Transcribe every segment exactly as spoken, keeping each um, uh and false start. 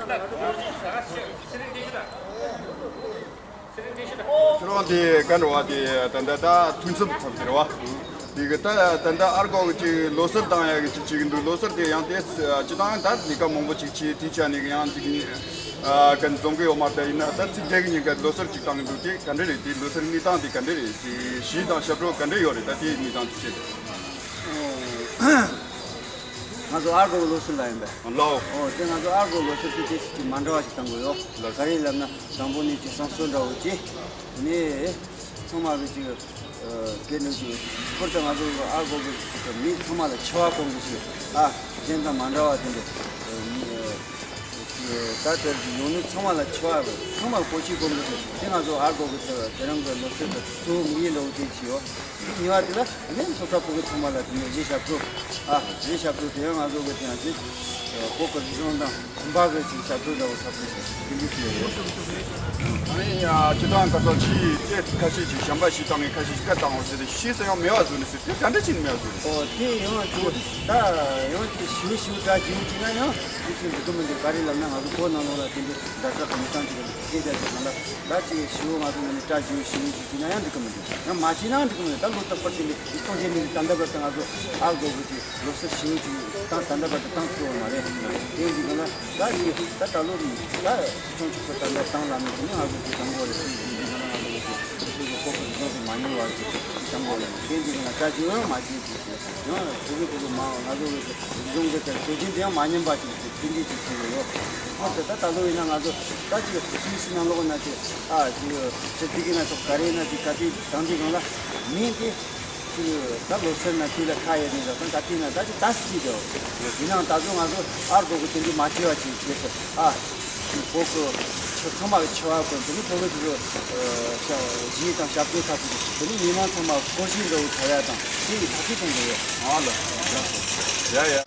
ཁྱེད་རང་དེ་ག་འདྲ་བ་དེ་ད་ལྟ་ད་ཐུགས་འཚབ་འཚབ་དེ་རེད་བ། དེ་གི་ད་ད་ལྟ་ཨར་གོ་གི་ཅིག་ལོ་གསར་བཏང་ཡ་གི་ཅིག་བྱེད་གི་འདུག་ལོ་གསར་དེ་ཡང་དེ་སྤྱི་བཏང་ད་ལས་ཀ་མང་པོ་ཅིག་བྱེད་དེ་ཆ་ནས་ཡང་ཅིག་ཨ་ག་འཛོམས་གི་ཡོད་མ་རེད། ད་ཡིན་ན་ད་ཚིག་བརྒྱད་ཀྱི་ཉིན་ཀ་ལོ་གསར་ཅིག་བཏང་གི་འདུག་དེ་ག་འདྲ་རེད། དེ་ལོ་གསར་གནས་སྟངས་དེ་ག་འདྲ་རེད། ཅིག་གཞས་དང་ཞབས་བྲོ་ག་འདྲ་ཡོད་རེད། ད་དེ་གནས་སྟངས་ཅིག་བཤད་དེ། ང་ཚོ་ཨར་གོ་ལོ་སི་ལ་ཡིན་པས། ལའོ། ཨོ་དེ་ང་ཚོ་ཨར་གོ་ལོ་སི་དེ་དེ་ཅིག་མ་འདྲ་བ་ཞིག་བཏང་དགོས་ཡོད། ལ་ག་རེ་ལབ་ན་དང་པོ་ནས་ཅིག་བསང་གསོལ་འདྲ་བོ་ཅིག་དེ་ནས་ཚང་མ་གི་ཅིག་སྐད་ནས་ཅིག་ཧུར་ཐག་ང་ཚོ་ཨར་གོ་གི་ཅིག་མི་ཚང་མ་ལ་འཆི་བ་གོང་གི་ཅིག་ཨ་གཞན་དང་མ་འདྲ་བ་དེ་འདྲ་ད་དེར་ཡོང་ནས་ཚང་མ་ལ་འཆི་བ་ཚང་མ་ལ་གོ་ཤེས་གོང་གི་ཅིག་དེ་ང་ཚོ་ཨར་གོ་གི་དེ་རང་གི་ལོ་སི་གི་གཙོ་བོ་དམིགས་ཡུལ་འདྲ་བོ་དེ་ཅིག་ཡོད། ཉེ་བ་དེ་ལ་ནི་སློབ་གྲྭ་ཕྲུ་གུ་ཚང་མ་ལ་དེ་ནས་རེ་ཞབས་བྲོ། ཨ་རེ་ཞབས་བྲོ་དེ་ཡང་ང་ཚོ་གི་དེ་ཡང་ཅིག་བོད་ཀྱི་རིག་གཞུང་དང་གོམ་པ་གི་ཅིག་ཞབས་བྲོ་འདྲ་བོ་ཞབས་བྲོ་ཞིག་དེ་འདྲ་ཞིག་ཡོད། ཨ་ནི་ཡ་སྤྱི་བཏང་ཁ་ཚོགས་ཀྱིས་ཏོག་ཙམ་ཁ་ཤས་ཅིག་གཞན་པ་ཞིག་བཏང་ངས་ཁ་ཤས་ཅིག་བཀའ་བཏང་བ་ཟེར་ཏེ་ཤེས་ས་ཡང་མེད་པ་བཟོ་ནས་ཟེར་དེ་ག་འདྲ་ཞིག་མེད་པ་བཟོ་ནས། ཨོ་དེ་ཡང་ཅིག་ད་ཡང་ཅིག་ཞིབ་ཞིབ་གྲ་རྒྱས་ཅིག་ན་ཡང་དེ་ཚོ་འདི་གི་མི་འདུག་ག་རེ་ལབ་ན་ང་ཚོ་བོད་ནང་ལོགས་ལ་དེ་འདྲའི་དར་ཁྲ་གི་མི་གྲངས་ཅིག་གི་སྐད་ཆ་ཅིག་ནང་ལ་ད་ཅིག་ཞིབ་ང་ཚོ་ནང་ནས་གྲ་རྒྱས་ཞིབ་ཅིག་བྱས་ན་ཡང་འགྲིག་གི་མི་འདུག་ཡང་མ་བྱས་ན་འགྲིག་གི་མི་འདུག་ད་ལོ་རྟག་པར་དེ་འདྲའི་སྟོང་ཆེན་མི་འདུག་ད་ལྟ་བར་དུ་ང་ཚོ་ཨར་གོ་གི་ཅིག་ལོ་གསར་ཞིབ་ཅིག་ད་ད་ལྟ་བར་དུ་བཏང་ཐུབ་པ་མ་རེད། དེ་འདི་ག་ལ་ད་ཅིག་ད་ད་ལོ་ད་སྤྱི་ཚོགས་ཚོགས་པ་ད་ལྟ་བཏང་ལ་མེད་དེ་ནི་ང་ཚོ་ཅིག་དང་པོ་རེད། དེ་འདི་ག་ལ་ང་ཚོ་ཅིག་སོ་སོ་གི་ཁོག་གི་རིག་གཞུང་དེ་མ་ཉམས་པ་ཅིག་དང་པོ་རེད། དེ་འདི་ག་ལ་གྲ་རྒྱས་ཡང་མ་བྱས་ཅིག་ཡང་དེ་གི་དེ་གི་མ་ང་ཚོ་གི་རིག་གཞུང་གི་དེ་སྲོལ་རྒྱུན་དེ་ཡང་མ་ཉམས་པ་ཅིག་ཅིག་དེ་འདྲ་ཅིག་བྱས་ཡོད། ཨ་དེ་ད་ད་ལོ་ཡིན་ན་ང་ཚོ་ད་ཅིག་སུད་སི་ནང་ལོགས་ན་ཅིག་ཨ་ཅིག་ཅིག་དེ་གི་ན་ཅིག་ག་རེ་ན་ཅིག་ག་དེ་དང་དེ་གང་ལ་མིན་དེ་ཅིག་ད་ལོ་སར་ན་དེ་ལ་ཁ་ཡ་དེ་ལ་ད་ད་དེ་ན་ད་ཅིག་ད་སྲིད་དེ་ཡིན་ནའང་ད་ཚོ་ང་ཚོ་ཨར་གོ་གི་དེ་འདྲ་མ་བྱས་པ་ཅིག་བྱས་ཏེ་ཨ། བོད་ཀྱི་ཆོས་ཚང་མ་གི་ཆོས་བ་དང་དེ་ནི་བོད་ཀྱི་དེ་གཞས་དང་ཞབས་བྲོ་ཐག་ཆོད་དེ་ནི་མི་མང་ཚང་མ་སྒོར་གཞས་འདྲ་བོ་གྲགས་ཡ་དང་དེ་ཡི་ཐག་གཅོད་གཏོང་དགོས་ཡོད། ཨ་ལ། ཡ་ཡ།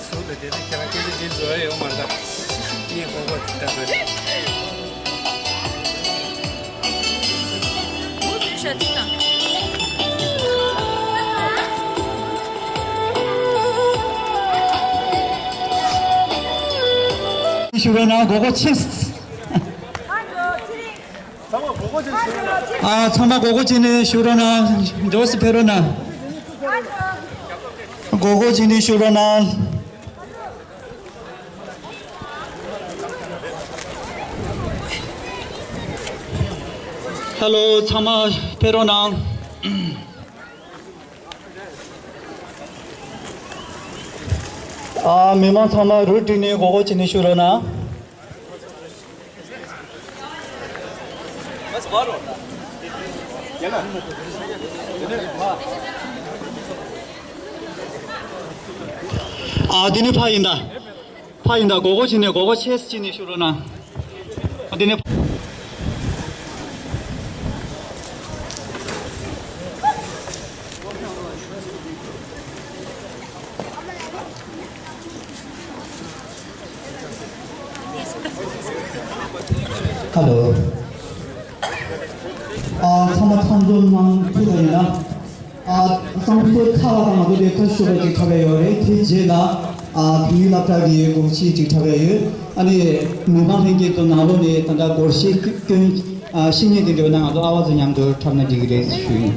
སུ་ལ་དེ་ནི་ཁྱེད་རང་སྐད་ཆ་དེ་བཟོ་ཡ་ཡོད་མ་རེད་ད། ངས་གོ་གོ་དེ་ལྟ་བུ་རེད། ཞུ་རོགས་གནང་། གོ་གོ་ཆེ། ཚང་མ་གོ་གོ་བྱས་ནས་ཞུ་རོགས་གནང་། ཨ་ཚང་མ་གོ་གོ་བྱས་ནས་ཞུ་རོགས་གནང་། མགྱོགས་སུ་ཕེབས་རོགས་གནང་། གོ་གོ་བྱས་ནས་ཞུ་རོགས་གནང་། ཧེ་ལོ། ཚང་མ་ཕེབས་རོགས་གནང་། ཨ་མི་མང་ཚང་མ་རུ་བསྒྲིགས་ནས་གོ་གོ་བྱས་ནས་ཞུ་རོགས་གནང་། ཨ་དེ་ནི་ཕ་ཡིན་ད། ཕ་ཡིན་ད། གོ་གོ་བྱས་ནས་གོ་གོ་ཆེ་བྱས་ནས་ཞུ་རོགས་གནང་། ཨ་དེ་ནི། ཧེ་ལོ། ཨ་ཚང་མ་མཚམས་འཇོག་གནང་ཐུབ་པ་ཡིན་ན། ཨ་བསང་གསོལ་ཚར་བ་དང་ང་ཚོ་ལས་ཀ་ཞུ་བ་ཅིག་འཁྲབ་པ་ཡོད་རེད། དེ་རྗེས་ལ་ཨ་བོད་མིའི་སློབ་གྲྭ་གི་སྒོར་གཞས་ཅིག་འཁྲབ་པ་ཡོད། ཨ་ནི་མི་མང་ལྷན་རྒྱས་ཚོ་ནང་ལོགས་ནས་ད་ལྟ་སྒོར་གཞས་སྐྱོན་ཨ་ཤེས་མཁན་དེ་འདྲ་ཡོད་ན་ང་ཚོ་ཨ་བ་ཚོ་མཉམ་དུ་འཁྲབ་ན་འགྲིག་གི་རེད་ཞུ་ཡིན།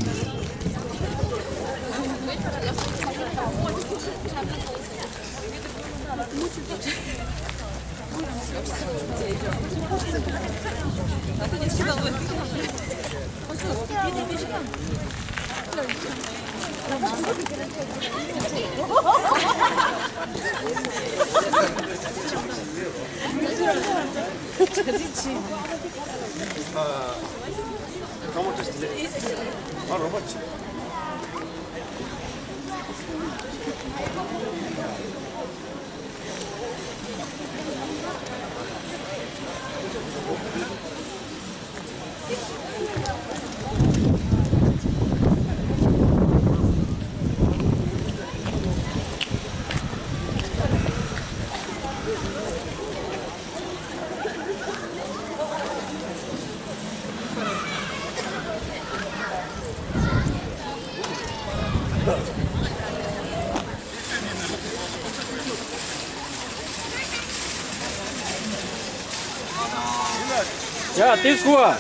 ཡ་དེ་སྐུ་བ།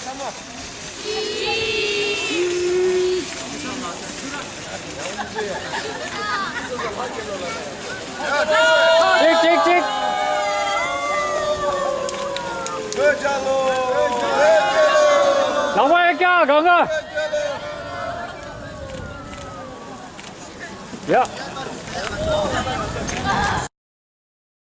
ཅིག་ཅིག་ཅིག། ལག་པ་ཡར་བཀྱག་གང་ག། ཡ།